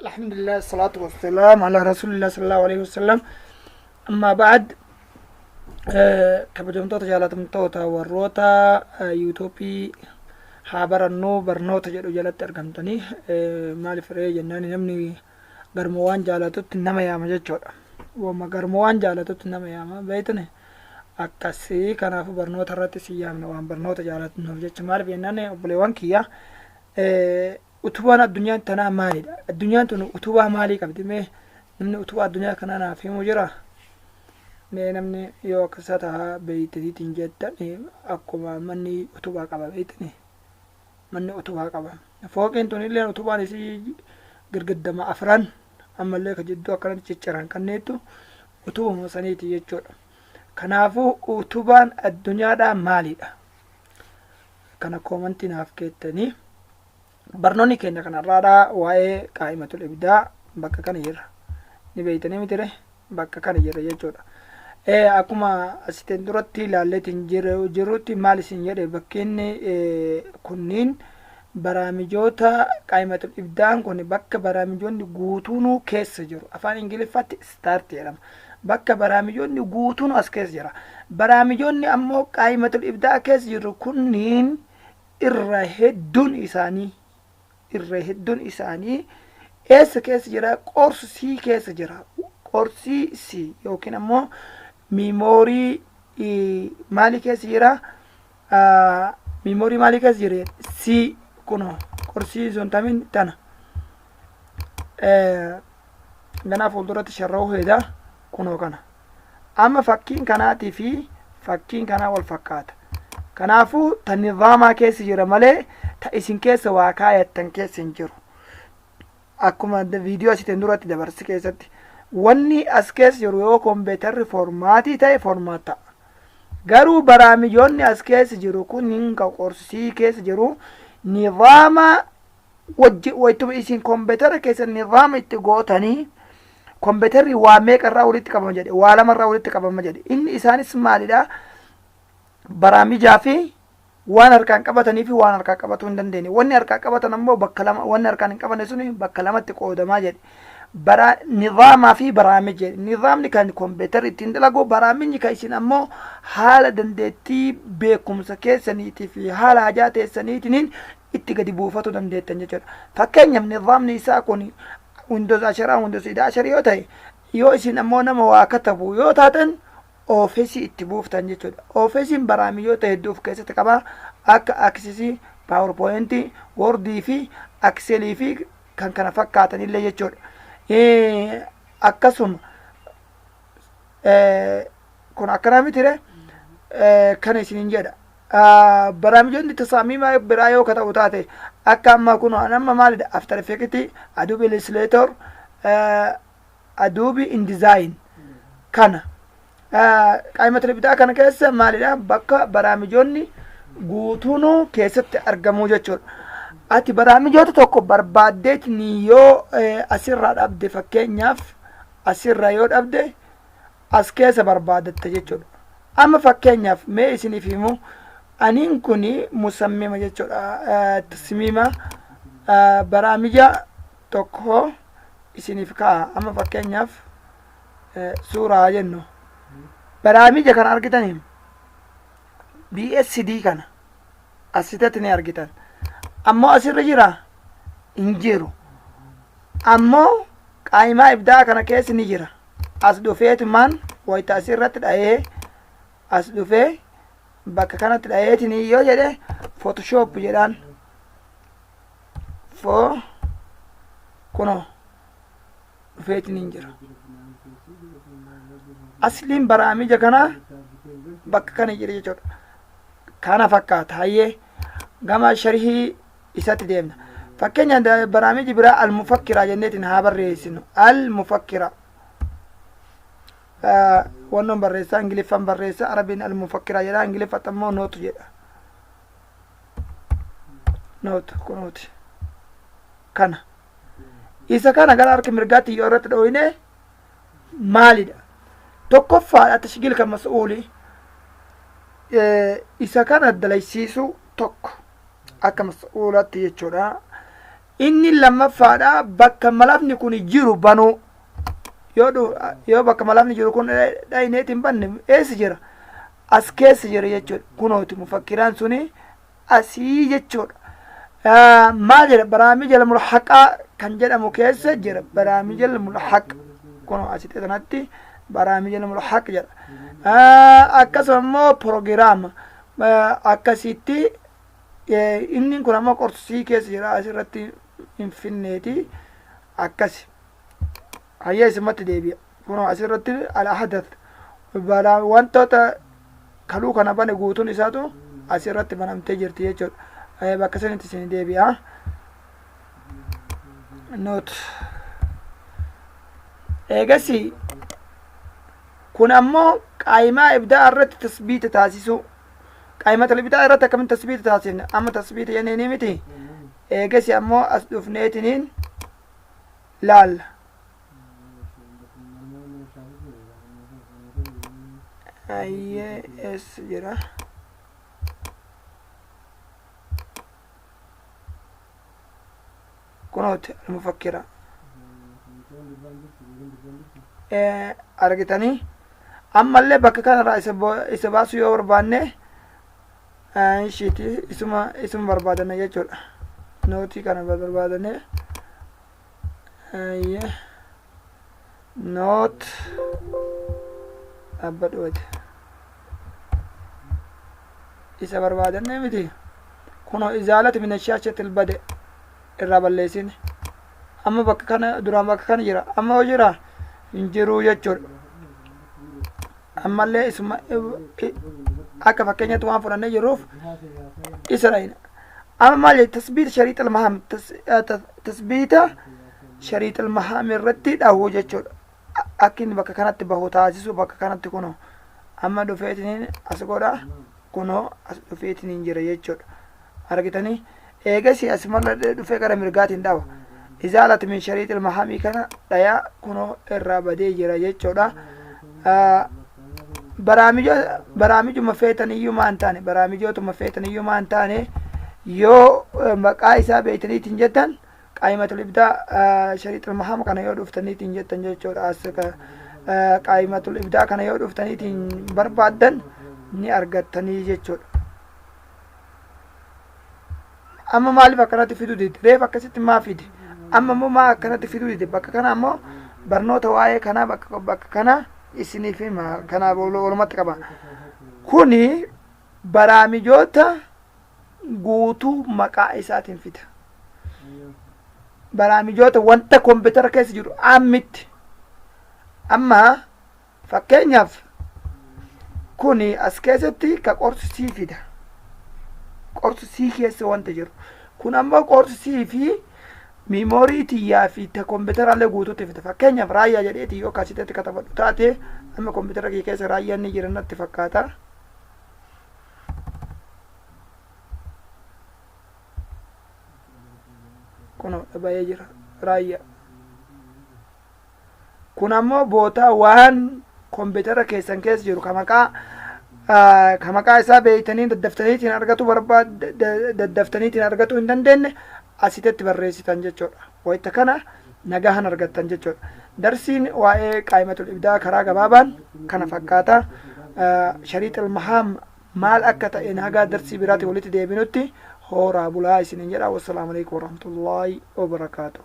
Alhamdulillah, salaatu wassalaam ala rasuulillah sallallahu alaihi wasallam. Amma ba'ad, kabajamtoota jaalatamtoota warroota yuutuubii haa barannuu barnoota jedhu jalatti argamtanii, maaliif ree jennaan, namni garuma waan jaalatutti nama yaama jechuudha. Wama garuma waan jaalatutti nama yaama beeytani akkasii. Kanaafuu barnoota irratti si yaamna waan barnoota jaalatuuf jecha. Maaliif jennaan, obboleewwan kiyya, utubaan addunyaan tanaa maalidha? Addunyaan tun utubaa maalii qabdi? Mee namni utubaa addunyaa kanaa naaf himu jira? Mee namni yoo akkasa tahaa beeytaniitiin jettan, akkuma manni utubaa qaba beeytani, manni utubaa qaba. Fooqiin tun illee utubaan isii girgiddama afran, ammallee ka jidduu akkanatti cicciran kanneettu utubuma saniiti jechuudha. Kanaafuu utubaan addunyaadhaa maalidha? Kana koomantii naaf keettanii. Barnoonni keenya kanarraadhaa waa'ee qaa'imatul ibdaa bakka kana jirra. Ni beeytanii mitire, bakka kana jirra jechuudha. Akkuma asiteen duratti ilaalleetiin jirutti, maal isin jedhe? Bakki kunniin baraamijoota qaa'imatul ibdaan kun bakka baraamijoonni guutuunuu keessa jiru. Afaan Ingiliffaatti start jedhama. Bakka baraamijoonni guutuun as keessa jira. Baraamijoonni ammoo qaa'imatul ibdaa keessa jiru kunniin irra hedduun isaanii eessa keessa jira? Qorsii keessa jira. Qorsii C yookiin ammoo miimoorii maalii keessa jira? Miimoorii maalii keessa jira? C kunoo qorsii zontamiin tana ganaa fuulduratti sharra'uu heeda. Kunoo kana amma fakkiin kanaatii fi fakkiin kanaa wal fakkaata. Kanaafuu ta nizaamaa keessa jira malee ta isin keessa waa kaayattan keessa hin jiru. Akkuma viidiyoo asitiin duratti dabarsi keessatti, wanni as keessa jiru yoo kompiitarri foormaatii ta'e format ta'a. Garuu baraamijoonni as keessa jiru kun, ka qorsii keessa jiru, nizaama wajji waytuma isin kompiitara keessa nizaama itti gootanii, kompiitarri waa meeqa irraa walitti qabama jedhe? Waa lama irraa walitti qabama jedhe. Inni isaanis maalidha? Baraamijaa fi waan harkaan qabatanii fi waan harkaan qabatuu hin dandeenye. Wanni harkaan qabatan ammoo bakka lama, wanni harkaan hin qabanne suni bakka lamatti qoodamaa jedhe. Bara nizaamaa fi baraamij jedhe. Nizaamni kan kompiitarri ittiin dalagu, baraamijni kan isin ammoo haala dandeettii beekumsa keessaniitii fi haala hajaa teessaniitiin itti gadi buufatuu dandeettan jechuudha. Fakkeenyaaf, nizaamni isaa kun Windows 10, Windows 11 yoo ta'e, yoo isin ammoo nama waa katabu yoo taatan, Office itti buuftan jechuudha. Officeiin baraamijoota hedduu of keessatti qaba. Akka Accessii, PowerPointii, Wordii fi Excelii fi kan kana fakkaatanillee jechuudha. Akkasuma kun akkana mitire, kana isinin jedha. Baraamijoonni tasaamiima biraa yoo ka ta'u taate, akka amma kun amma maalidha? After Effect, Adobe Illustrator, Adobe InDesign kana qaayimata bitaa kana keessa maalidha? Bakka baraamijoonni guutuun keessatti argamuu jechuudha. Ati baraamijoota tokko barbaaddeetiin yoo asirraa dhabde, fakkeenyaaf asirraa yoo dhabde, as keessa barbaadatta jechuudha. Amma fakkeenyaaf mee isiniif himu, aniin kun musammima jechuudha. Tasmiima baraamija tokko isiniif ka'a. Amma fakkeenyaaf suuraa jennu, baraamija kana argitanii, BSD kana asitatti ni argitan. Ammoo asirra jira hin jiru. Ammoo qaayimaa ibdaa kana keessa ni jira. As dhufeetumaan wayita asirratti dhahee, as dhufee bakka kanatti dhaheetiin yoo jedhe, Photoshop jedhaan foo kunoo dhufeetiin hin jira. Asliin baraamija kana bakka kana jira jechuudha. Kana fakkaata. Hayyee, gama sharhii isatti deemna. Fakkeenya baraamiji biraa Almufakkiraa jenneetiin haa barreessinu. Almufakkira wannoon barreessaa, Ingiliffaan barreessa. Arabiin Almufakkiraa jedha, Ingiliffatti ammoo note jedha. Note kunooti. Kana isa kana gara harka mirgaatti yoo irratti dhooyne maalidha? Tokkoffaadha, tashgiil kan mas'uuli isa kana dalaysiisuu tokko akka mas'uulatti jechuudha. Inni lammaffaadha bakka malafni kun jiru banuu. Yoo yoo bakka malafni jiru kun dhayneetiin hin banne eessa jira? As keessa jira jechuudha. Kunooti mufakkiraan suni asii jechuudha. Maal jedha baraamija mulhaqaa kan jedhamu keessa jira. Baraamija mulhaq kunoo asitti kanatti baraamija mulhaq jedha. Akkasuma immoo proogiraama akkasitti inni kun ammoo qorsii keessa jira asirratti hin finneeti akkasi. Hayya isumatti deebi'a. Kunoo asirratti al-ahdath wantoota kaluu kana bane guutuun isaatu asirratti banamtee jirti jechuudha. Bakka sanitti isin deebi'a. Note. Eegasi kun ammoo qaayimaa ibdaa irratti tasbiita taasisuu. Qaayima ibdaa irratti akkamitti tasbiita taasifna? Amma tasbiita jennee ni miti. Eegasi ammoo as dhufneetiniin laalla. Ayyee eessa jira? Kunooti almufakkira. Argitanii ammallee bakka kanarraa isa baasuu yoo barbaanne ishiiti isuma isuma barbaadanna jechuudha. Nootii kana barbaadanne ayyee note dhaabbadhu wati isa barbaadanne miti. Kunoo izaalati min ashaashati albade irraa balleessine. Amma bakka kana duraan bakka kana jira amma hoo jira hin jiru jechuudha. Ammallee isuma akka fakkeenyatti waan fudhannee jirruuf isa dhayina. Amma maal jedhe tasbiita shariix almahaam tasbiita shariix almahaam irratti dhahuu jechuudha. Akka inni bakka kanatti bahu taasisu bakka kanatti kunoo amma dhufeetiniin as godha kunoo as dhufeetiniin jira jechuudha. Argitanii eegasi asumarra dhufee gara mirgaatiin dhawa. Izaalati min shariix almahaamii kana dhayaa kunoo irraa badee jira jechuudha. Baraamijuma feetaniyyuu maan taane baraamijootuma feetaniyyuu maan taane yoo maqaa isaa beeytaniitiin jettan qaayimatul ibdaa shariix almahaam kana yoo dhuftaniitiin jettan jechuudha. As qaayimatul ibdaa kana yoo dhuftaniitiin barbaaddan ni argattanii jechuudha. Amma maaliif akkanatti fiduu dide? Reef akkasitti maa fide? Amma immoo maa akkanatti fiduu dide? Bakka kana ammoo barnoota waa'ee kanaa bakka bakka kana isiniif hima kana walumatti qaba. Kuni baraamijoota guutuu maqaa isaatiin fida. Baraamijoota wanta kompiitara keessa jiru ammitti. Amma fakkeenyaaf kuni as keessatti ka qorsisii fida. Qorsisii keessa wanta jiru. Kun ammoo qorsisii fi miimoorii tiyyaa fi ta kompiitarallee guutuutti fida. Fakkeenyaaf raayyaa jedheeti yoo akkasitti katabadhu taate amma kompiitara kiyya keessa raayyaan ni jira natti fakkaata. Kunoo dhabayee jira raayyaa. Kun ammoo bootaa waan kompiitara keessan keessa jiru ka maqaa isaa beeytanii daddaftaniitiin argatu barbaad daddaftaniitiin argatuu hin dandeenye asitatti barreessitan jechuudha. Wayita kana nagahan argattan jechuudha. Darsiin waa'ee qaayimatul ibdaa karaa gabaabaan kana fakkaata. Shariix almahaam maal akka ta'e hagaa darsii biraatti walitti deebinutti hooraa bulaa isiniin jedha. Wassalaamu alaikum warahmatullaahi wabarakaatuh.